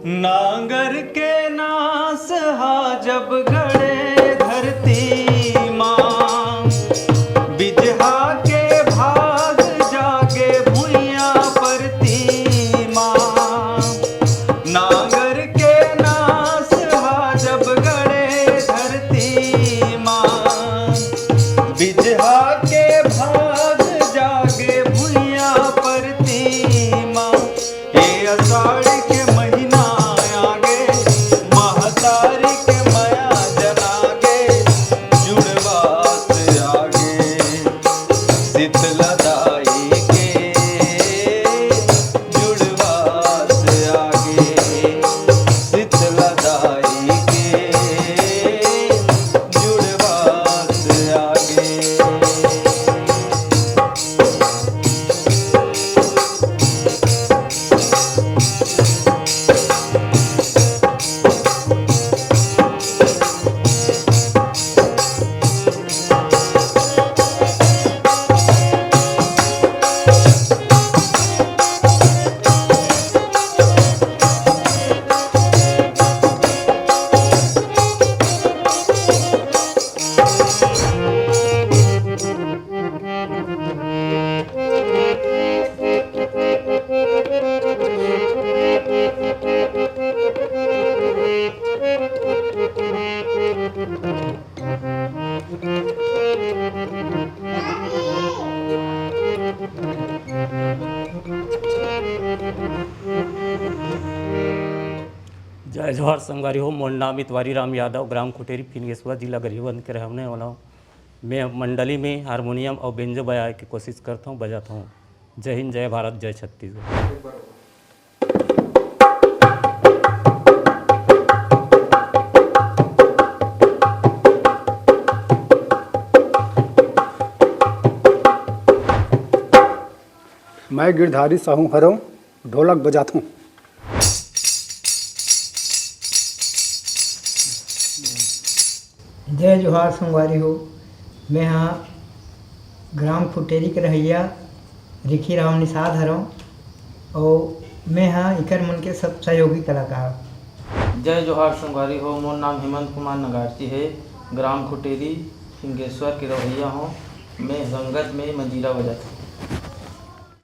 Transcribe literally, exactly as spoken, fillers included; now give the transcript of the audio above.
नांगर के नास हा जब गड़े धरती मा, बिजहा के भाग जागे भुइयां परती मा। नांगर के नास हा जब गड़े धरती मा, बिजहा के भाग जागे भुइयां परती मा। ए आषाढ़ के महीना आगे, महतारी के मया जनागे, जुड़वास आगे, शीतला दाई के जुड़वास आगे, शीतला दाई के जुड़वास आगे। जय जोहार संगवारी हो, मोर नाम इतवारी राम यादव, ग्राम खुटेरी, फिंगेश्वर, जिला गरियाबंद के रहने वाला हूँ। मैं मंडली में हारमोनियम और बेंजो बजाए के कोशिश करता हूँ, बजाता हूँ। जय हिंद, जय भारत, जय छत्तीसगढ़। मैं गिरधारी साहू हरव, ढोलक बजाथों। जय जोहार संगवारी हो, मैं हा ग्राम खुटेरी के रहइया रिखी राम निषाद हरव, अउ मैं हा इकर मन के सब सहयोगी कलाकार। जय जोहार संगवारी हो, मोर नाम हेमंत कुमार नगारती हे, ग्राम खुटेरी फिंगेश्वर के रहइया हों। मैं रंगत में मंजीरा बजाथों।